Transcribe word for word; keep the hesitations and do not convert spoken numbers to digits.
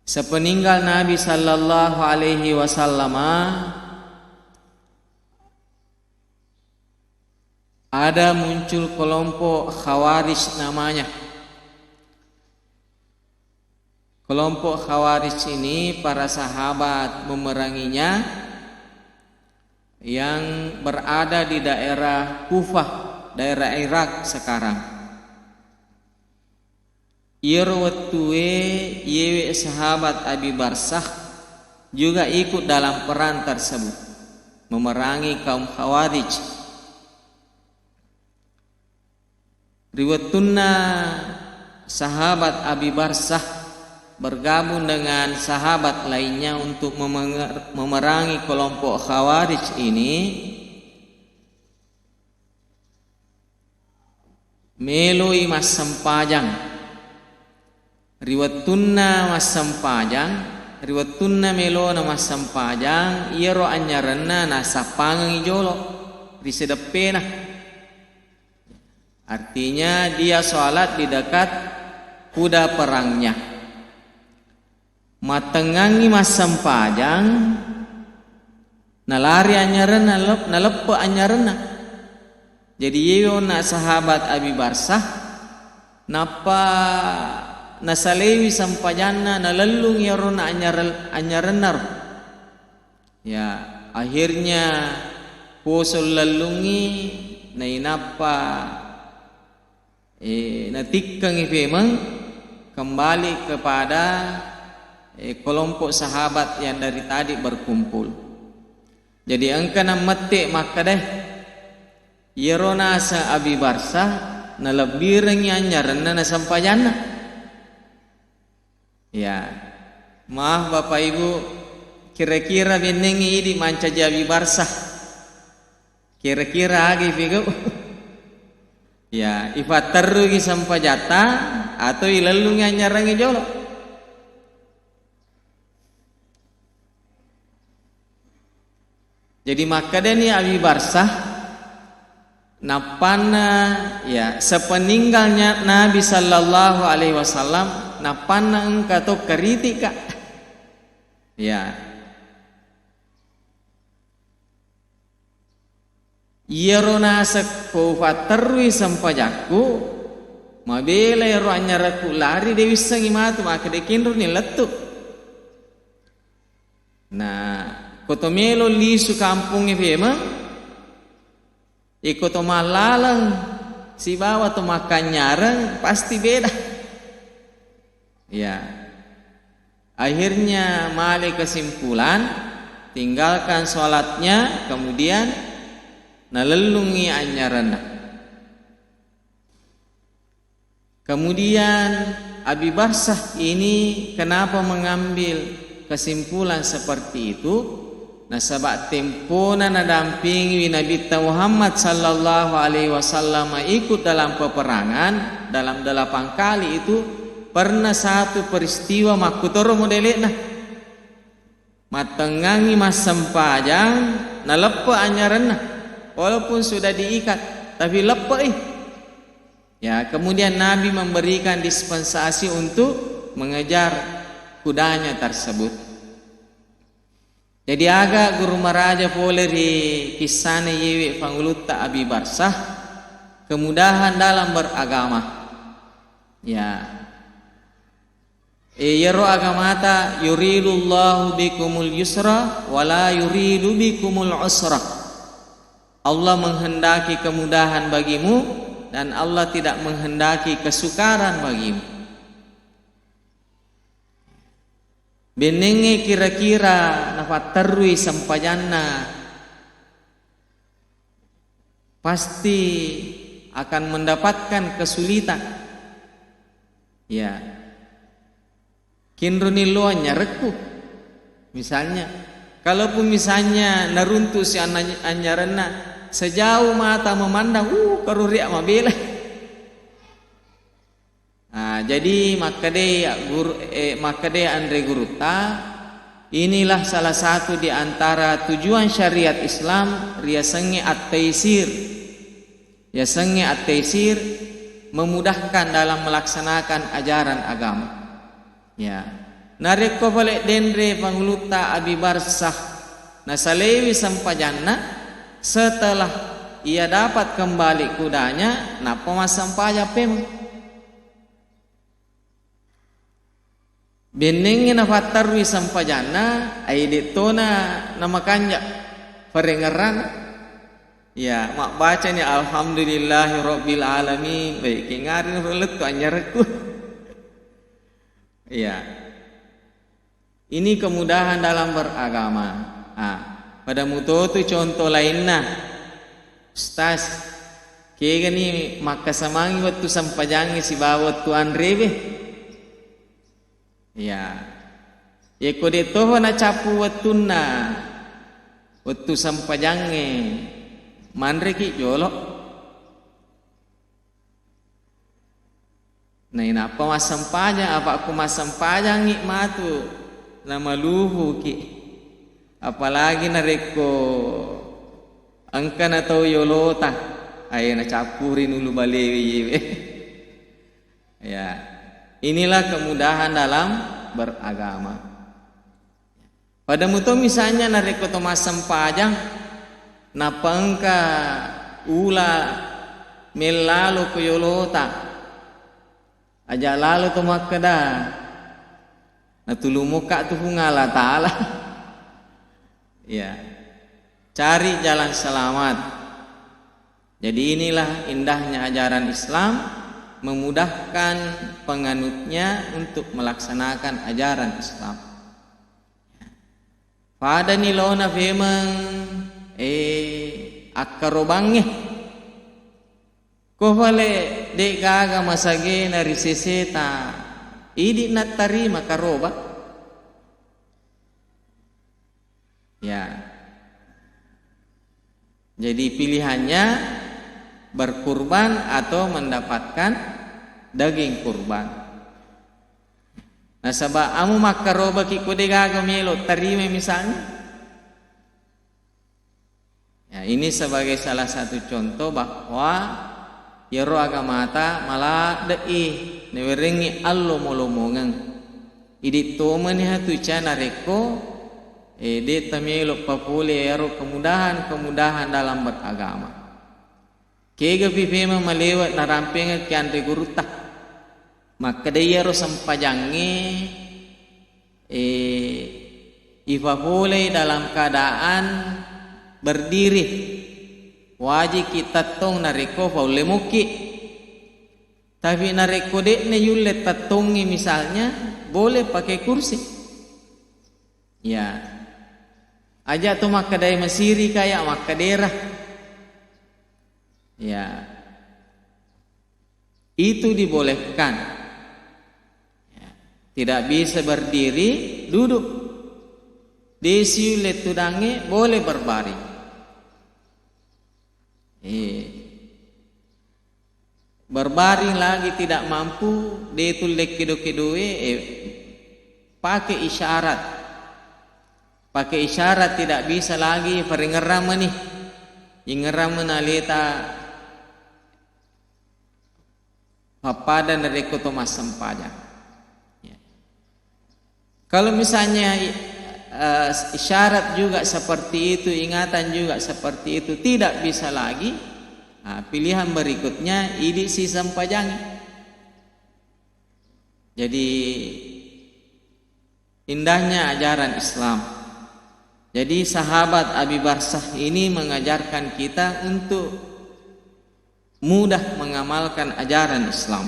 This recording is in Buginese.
Sepeninggal Nabi sallallahu alaihi wasallam, ada muncul kelompok Khawarij namanya. Kelompok Khawarij ini para sahabat memeranginya yang berada di daerah Kufah, daerah Irak sekarang. Iyaro wettue, iyewe sahabat Abi Barsah juga ikut dalam perang tersebut, memerangi kaum Khawarij. Ri wettunna sahabat Abi Barsah bergabung dengan sahabat lainnya untuk memenger-, memerangi kelompok Khawarij ini, meloi massempajang. Ri wettunna massempajang, ri wettunna melona massempajang, iyaro anyarenna nassappangengngi jolo ri sideppena. Artinya, dia sholat di dekat kuda perangnya. Mattengngangngi massempajang, nalari anyarenna, nalep-, naleppe anyarenna. Jadi, iyewe onna sahabat Abi Barsah, nappa nasalewi sempajanna, nalellung iyaro na anyarel-, anyarennaro. Ya, akhirnya poso lellungngi, nainappa, eh, natikkengngi pemeng kembali kepada, eh, kelompok sahabat yang dari tadi berkumpul. Jadi, engka namette makkeda, iyaro naseng Abi Barsah nalebbirengngi anyarenna nasempajanna. Ya. Maaf Bapak Ibu, kira-kira bennengngi idi mancaji Abi Barsah. Kira-kira aga ipigau? Ya, ifatterruki sempajatta atau ilellungi anyarengnge jolo? Jadi makkedani Abi Barsah, nappanna, ya, sepeninggalnya Nabi sallallahu alaihi wasallam, nappanna engka to kritika. Ya. Iyaro naseng ko ufatterrui sempajakku, mabela iyaro anyarakku lari, de wissengngi matu, makkeda kinruni lettu. Nah, ko to melo lisu kampongnge pemeng, iko to mallaleng sibawa to makkanyareng pasti beda. Ya. Akhirnya male kesimpulan, tinggalkan sholatnya, kemudian nalellungi anyaranna. Kemudian Abi Barsah ini kenapa mengambil kesimpulan seperti itu? Nasaba tempona nadampingiwi Nabitta Muhammad sallallahu alaihi wasallam ikut dalam peperangan, dalam delapan kali itu pernah satu peristiwa makkutoro modele'na. Mattengngangngi massempajang, naleppe anyaranna. Walaupun sudah diikat, tapi leppe'i. Ya, kemudian Nabi memberikan dispensasi untuk mengejar kudanya tersebut. Jadi aga guru maraja pole ri kissana iyewe pangulutta Abi Barsah, kemudahan dalam beragama. Ya. E, iyaro agamata, "Yuridullahu bikumul yusra wa la yuridu bikumul usra." Allah menghendaki kemudahan bagimu dan Allah tidak menghendaki kesukaran bagimu. Bennengnge kira-kira nafatterrui sempajanna, pasti akan mendapatkan kesulitan. Ya. Kinruni lo anyarekku. Misalnya, kalaupun misalnya naruntu si anna-, anyaranna, sejauh mata memandang, uh, karuria mabela. Nah, jadi makkeda guru, eh, makkeda anre gurutta, inilah salah satu di antara tujuan syariat Islam riasengnge at-taisir. Riasengnge at-taisir, memudahkan dalam melaksanakan ajaran agama. Ya. Narekko pale denre pangulutta Abi Barsah nasalewi sempajanna, setelah ia dapat kembali kudanya, nappa massempajang pemeng. Bennengnge nafattarui sempajanna, ai de'tona namakanja parengngerrana. Ya, mabbacani alhamdulillahi rabbil alamin, baik kengari lettu anyarekku. Ya. Ini kemudahan dalam beragama. Ah, pada mutotu contoh lainna. Ustaz, kegani makkasamangi wettu sempajangnge sibawa wettu anrewe? Ya. Yekko de' toho nacappu wettunna, wettu sempajangnge, manreki jolo. Nainappa massempajang, apa ku massempajangngi matu namaluhuki. Apalagi narekko engkana tau yolota, ae nacappuri nulu balewe yewe. Ya, inilah kemudahan dalam beragama. Pada muto misalnya narekko to massempajang, nappa engka ula mellalo ko yolota, aja lalo to makkeda, natulumukka tu Puang Allah Ta'ala. Ya, cari jalan selamat. Jadi inilah indahnya ajaran Islam, memudahkan penganutnya untuk melaksanakan ajaran Islam. Padani laona femeng, eh, akkarobangnge. Ko fale de'gaga masagena ri seseta, idi nattarima karoba. Ya. Jadi pilihannya berkurban atau mendapatkan daging kurban. Nasaba amu makkarobaki ko de'gaga melo tarima misalnya. Ya, ini sebagai salah satu contoh bahwa iyaro agamata maladde'i nawerengngi allomo-lomongeng. Idi tomani hatu ca narekko, eh, de' tamelo papole iyaro kemudahan-kemudahan dalam beragama. Kegapi femeng malewe narampengekki anre gurutta. Makkeda iyaro sempajangnge, eh, ipapolei dalam keadaan berdiri. Wajiki tettong narekko faulle mokki. Tapi narekko de'ne yulle tettongngi misalnya, boleh pakai kursi. Ya. Aja tu makkedai masiri kaya makkedera. Ya. Itu dibolehkan. Ya. Tidak bisa berdiri, duduk. Desi lettudangnge boleh berbaring. Eh. Berbaring lagi tidak mampu, detu lekkedo-kedoe, eh, pakai isyarat. Pakai isyarat tidak bisa lagi, paringerrang meni. Ingerrang mena leta pappada narekko to massempajang. Ya. Kalau misalnya, eh, isyarat juga seperti itu, ingatan juga seperti itu, tidak bisa lagi, nah, pilihan berikutnya idi sisempajangi. Jadi indahnya ajaran Islam. Jadi sahabat Abi Barsah ini mengajarkan kita untuk mudah mengamalkan ajaran Islam.